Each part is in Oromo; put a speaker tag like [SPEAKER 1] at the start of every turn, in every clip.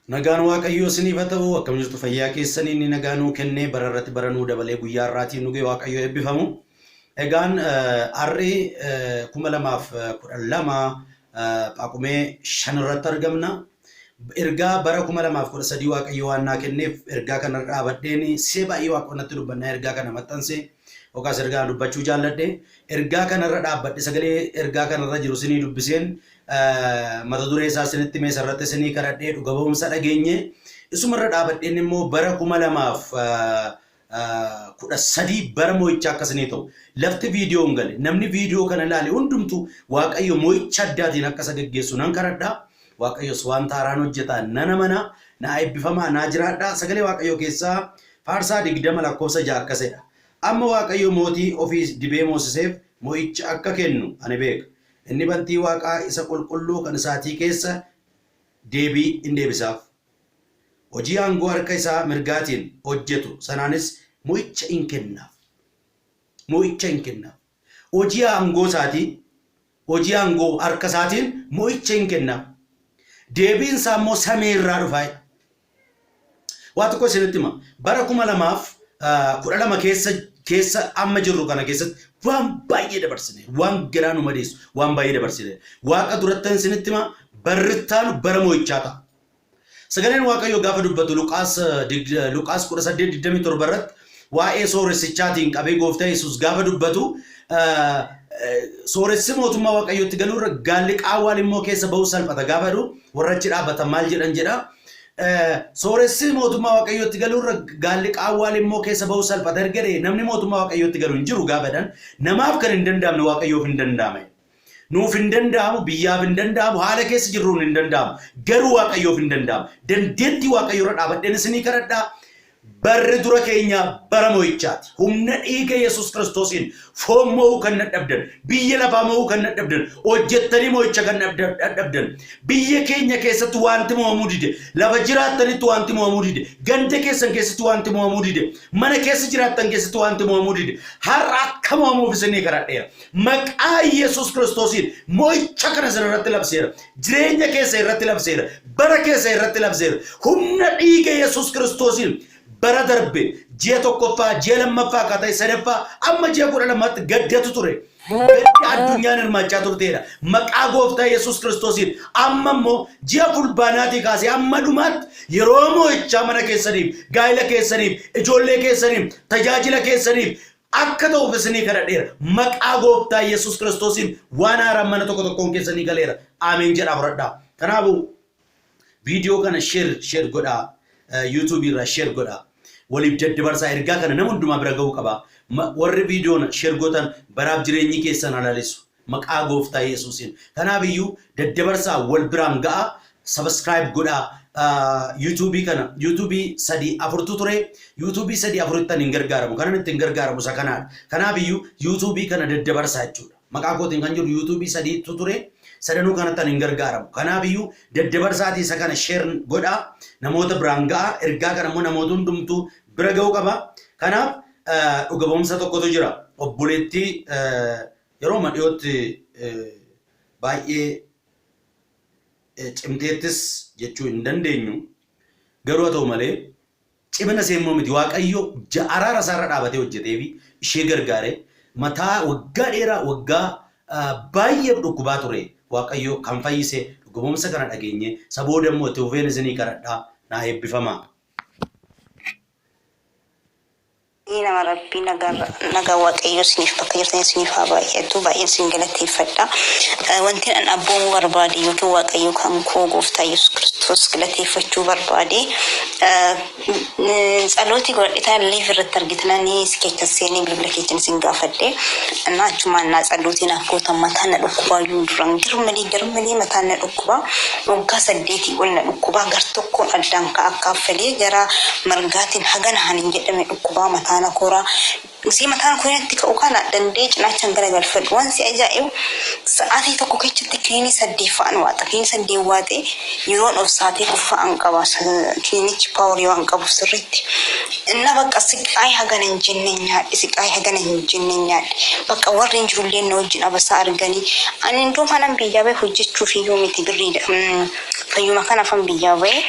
[SPEAKER 1] Nagaan Waaqayyoo isiniif haa ta'u. Akkam jirtu fayyaa keessanii inni nagaa nuu kennee bara irratti bara nuu dabalee guyyaa har'aatiin nu ga'e Waaqayyoo eebbifamu. Egaan har'i 2012 Phaqumee 5 irratti argamna. Ergaa bara 2013 Waaqayyo waan naa kenneef ergaa kana irra dhaabadheen see baay'ee Waaqoo natti dubbannaa ergaa kana maxxanse yookaas ergaa kana dubbachuu jaalladhe. Ergaa kana irra dhaabbadhe sagalee ergaa kana irra jiru isinii dubbiseen mata duree isaa isinitti himee isarratti isinii kadhadhee dhuga ba'umsa dhageenye. Isuma irra dhaabadheen immoo bara 2013 bara mo'ichaa akka isinii ta'u. Lafti viidiyoon gale namni viidiyoo kana ilaale hundumtuu Waaqayyo mo'icha addaatiin akka isa geggeessu nan kadhadha. Waaqayyos wanta haaraan hojjeta nan amana. Naa eebbifamaa naa jiraadha. Sagalee Waaqayyoo keessaa Faarsaa 20 lakkoofsa 6 akkas jedha. Amma Waaqayyo mootii ofii dibee moosiseef mo'icha akka kennu ani beeka. Inni bantii waaqaa isa qulqulluu kan isaatii keessa deebii in deebisaaf. Hojii aangoo harka isaa mirgaatiin hojjetu sanaanis mo'icha in kennaaf. Mo'icha in kennaaf. Hojii aangoo isaatii, hojii aangoo harka isaatiin mo'icha in kennaaf. Deebiin isaa immoo samii irraa dhufa jedha. Waa tokko isinitti hima. Bara 2012 keessa keessa amma jirru kana keessatti waan baay'ee dabarsine. Waan garaa nu madeessu waan baay'ee dabarsine. Waaqa durattan isinitti hima barrittaanu bara mo'ichaa ta'a. Sagaleen Waaqayyoo gaafa dubbatu Luqaas Luqaas 18:27 irratti waa'ee sooressichaatiin qabee gooftaa Yesuus gaafa dubbatu sooressi mootummaa Waaqayyootti galuurra gaalli qaawwaan immoo keessa ba'uu salphata gaafa jedhu warra achi dhaabbatan maal jedhan jedha. Sooressi mootummaa Waaqayyootti galuurra gaalli qaawwaan immoo keessa ba'uu salphata erga jedhee namni mootummaa Waaqayyootti galu hin jiru gaafa jedhan namaaf kan hin danda'amne Waaqayyoof hin danda'ama. Nuuf hin danda'amu, biyyaaf hin danda'amu, haala keessa jirruun hin danda'amu. Garuu Waaqayyoof hin danda'amu. Dandeettii Waaqayyoo irra dhaabadheen isinii kadhadhaa. Barri dura keenya bara mo'ichaati. Humna dhiiga Yesuus Kiristoosiin foon mo'uu kan dadhabdan, biyya lafaa mo'uu kan dadhabdan, hojjettanii mo'icha kan dadhabdan, biyya keenya keessatti wanti mo'amuu dide, lafa jiraattanitti wanti mo'amuu dide, ganda keessan keessatti wanti mo'amuu dide, mana keessa jiraattan keessatti wanti mo'amuu dide, har'a akka mo'amuuf isinii kadhadheera. Maqaa Yesuus Kiristoosiin mo'icha kana isin irratti labseera. Jireenya keessa irratti labseera. Bara keessa irratti labseera. Humna dhiiga Yesuus Kiristoosiin bara darbe ji'a tokkoffaa, ji'a lammaffaa akka ta'e sadaffaa amma ji'a 12tti gaddatu ture. Gaddi addunyaan hirmaachaa turteedha. Maqaa gooftaa Yesuus Kiristoosiin amma immoo ji'a fulbaanaatii kaasee amma dhumaatti yeroo mo'ichaa mana keessaniif, gaa'ila keessaniif, ijoollee keessaniif, tajaajila keessaniif akka ta'uuf isinii kadhadheera. Maqaa gooftaa Yesuus Kiristoosiin waan haaraan mana tokko tokkoon keessanii galeera. Ameen jedhaa fudhadhaa. Kanaafuu viidiyoo kana share share godhaa. YouTube irraa share godhaa. Waliif daddabarsaa ergaa kana nama hundumaa bira ga'uu qaba. Warri viidiyoon share gootan baraaf jireenyi keessan halalisu. Maqaa gooftaa Yesuusiin. Kanaaf iyyuu daddabarsaa wal biraan ga'a. Subscribe godhaa. YouTube kana YouTube sadii afurtu ture. YouTube sadii afuritti ani hin gargaaramu. Kanan ittiin gargaaramu isa kanaadha. Kanaaf iyyuu YouTube kana daddabarsaa jechuudha. Maqaa kootiin kan jiru YouTube sadiitu ture. Sadanuu kanatti ani hin gargaaramu. Kanaaf iyyuu daddabarsaatii isa kana share godhaa. Namoota biraan ga'a. Ergaa kana immoo namoota hundumtuu bira ga'uu qaba. Kanaaf dhuga ba'umsa tokkotu jira. Obboleettii Yerooma dhiyootti baay'ee cimteettis jechuu hin dandeenyu. Garuu haa ta'u malee cimina ishee immoo miti Waaqayyo araara isaa irra dhaabatee hojjetee fi ishee gargaare mataa waggaa dheeraa waggaa baay'eef dhukkubaa ture Waaqayyo kan fayyise dhukkubumsa kana dhageenye isa booda immoo itti fufeen isinii kadhadhaa naa eebbifamaa.
[SPEAKER 2] Ii nama rabbii nagaa waaqayyoo isiniif bakka jirtan isiniif haa baay'atu baay'een isin galateeffadha wantin an abboomuu barbaade yookiin waaqayyo kan koo gooftaa yesus kiristoos galateeffachuu barbaade tsalootii godhadhe taan live irratti argitananii si keessa seenee bilbila keessan isin gaafadhe እና achumaan naa tsalootiin akkootan mataan na dhukkubaa iyyuu duran garmalee garmalee mataan na dhukkubaa waggaa saddeetii ol na dhukkubaa gar tokkoon addaan ka'a akkaaffalee gara margaatiin hagana han hin jedhame dhukkubaa mataa na koraa gisee mataan koo natti ka'u kana danda'ee cinaachaan garagalfadhu waan si ajaa'ibu sa'aatii tokko keessatti kiniinii saddeet fa'an waaxa kiniinii saddeet waaxee yeroon of sa'aatii kuffa'an qaba kiniinichi paaworii waan qabuuf sirriitti inna bakka siqaay hagana hin jenne nyaadhe siqaay hagana hin jenne nyaadhe bakka warri hin jirullee na wajjin abasaa arganii ani iddoo kanan biyyaa bahe hojjechuuf iyyuu miti birrii fayyuma kanaafan biyyaa bahe.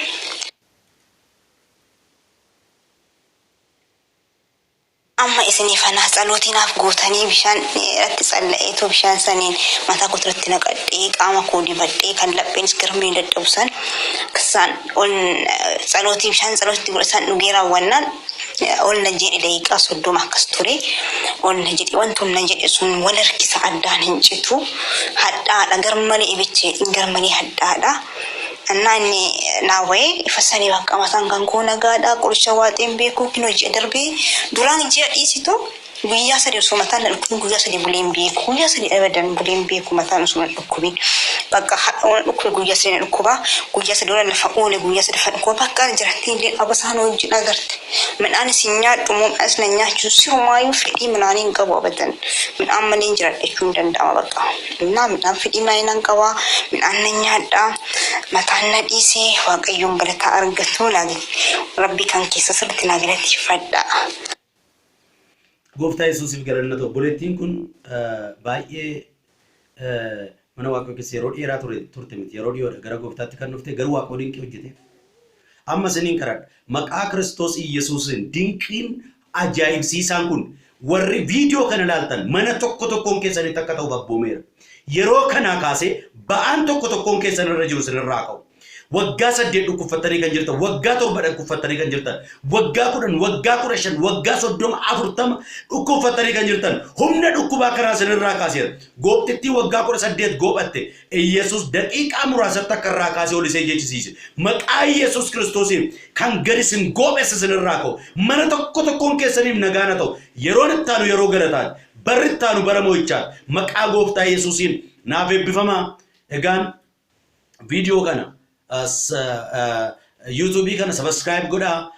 [SPEAKER 2] Isiniif anaa tsalootii naaf gootanii bishaan irratti tsalla'eetoo bishaan saniin mataa koo irratti naqadhee qaama koo dibadhee kan lapheenis garmalee dadhabu san san ol tsalootii bishaan tsalootii godhe san dhugee raawwannaan ol na jedhe daqiiqaa 30 akkas ture ol na jedhe wanti ol na jedhe sun wal harkisa addaan hin citu hadhaadha garmalee ibicheedhin garmalee hadhaadha. Annaa inni naa wa'ee ifa sanii bakka mataan kan koo nagaadha qoricha waaxeen beekuu kinoo ji'a darbee duraan ji'a dhiisitu guyyaa sadi osoo mataan na dhukkubin guyyaa sadi bulee hin beeku guyyaa sadi abadan bulee hin beeku mataan osoo na dhukkubin bakka hadha na dhukkube guyyaa sadi na dhukkuba guyyaa sadi ola lafa oole guyyaa sadi lafa dhukkuba bakka jirattii illee abasaan wajjin agarte midhaan isin nyaadhu moo midhaan na nyaachisu sirumaayyuu fedhii midhaanii hin qabu abadan midhaan malee hin jiradha jechuun danda'ama bakka Innaa midhaan fedhii malee nan qaba, midhaan nan nyaadha, mataan na dhiise, Waaqayyoon galataa argatu, Rabbii kan keessa sirriitti naa galateeffadha.
[SPEAKER 1] Gooftaa Yesuusiif galanni haa ta'u. Obboleettiin kun baay'ee mana Waaqayyoo keessa yeroo dheeraa ture turte miti. Yeroo dhiyoodha gara gooftaatti kan dhufte garuu Waaqayyo dinqii hojjeteef. Amma isiniin kadhadha. Maqaa Kiristoos Iyyasuusiin dinqiin ajaa'ibsiisaan kun warri viidiyoo kana ilaaltan mana tokko tokkoon keessanitti akka ta'uuf abboomeera. Yeroo kanaa kaasee ba'aan tokko tokkoon keessan irra jiru isinirraa ka'u. Waggaa 8 dhukkubfattanii kan jirtan, waggaa 7 dhukkubfattanii kan jirtan, waggaa 10, waggaa 15, waggaa 30, 40 dhukkubfattanii kan jirtan, humna dhukkubaa kanaa isinirraa kaaseera. Goopxittii waggaa 18 goophatte Iyyasuus daqiiqaa muraasatti akka irraa kaasee ol isee jechisiise. Maqaa Iyyasuus Kiristoosiin kan gad isin goophesse isin irraa ka'u. Mana tokko tokkoon keessaniif nagaan haa ta'u. Yeroon itti aanu yeroo galataati. Barri itti aanu bara mo'ichaati. Maqaa Gooftaa Yesuusiin naaf eebbifamaa. Egaan viidiyoo kana YouTube kana subscribe godhaa.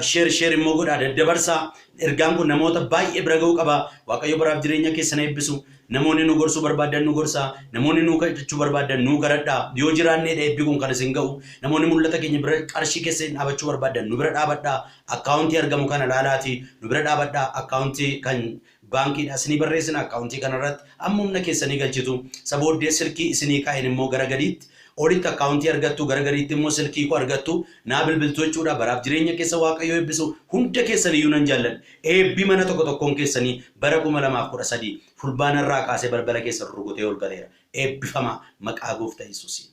[SPEAKER 1] Share share immoo godhaa daddabarsaa. Ergaan kun namoota baay'ee bira ga'uu qaba. Waaqayyo baraaf jireenya keessan eebbisu. Namoonni nu gorsuu barbaaddan nu gorsaa. Namoonni nu kadhachuu barbaaddan nu kadhadhaa. Yoo jiraanneedha eebbi kun kan isin ga'u. Namoonni mul'ata keenya bira qarshii keessa hin dhaabachuu barbaaddan nu bira dhaabadhaa. Akkaawuntii argamu kana laalaatii nu bira dhaabadhaa. Akkaawuntii kan baankiidha isinii barreessina akkaawuntii kanarratti amma humna keessanii galchitu. Isa booddee silkii isinii kaa'een immoo gara gadiitti olitti akkaawuntii argattu gara gadiitti immoo silkii koo argattu naa bilbiltu jechuudha. Baraaf jireenya keessa Waaqayyo eebbisu hunda keessan iyyuu nan jaalladha. Eebbi mana tokko tokkoon keessanii bara 2013 Fulbaana irraa kaasee balbala keessan rukutee ol galeera. Eebbifamaa maqaa Gooftaa Yesuusiin.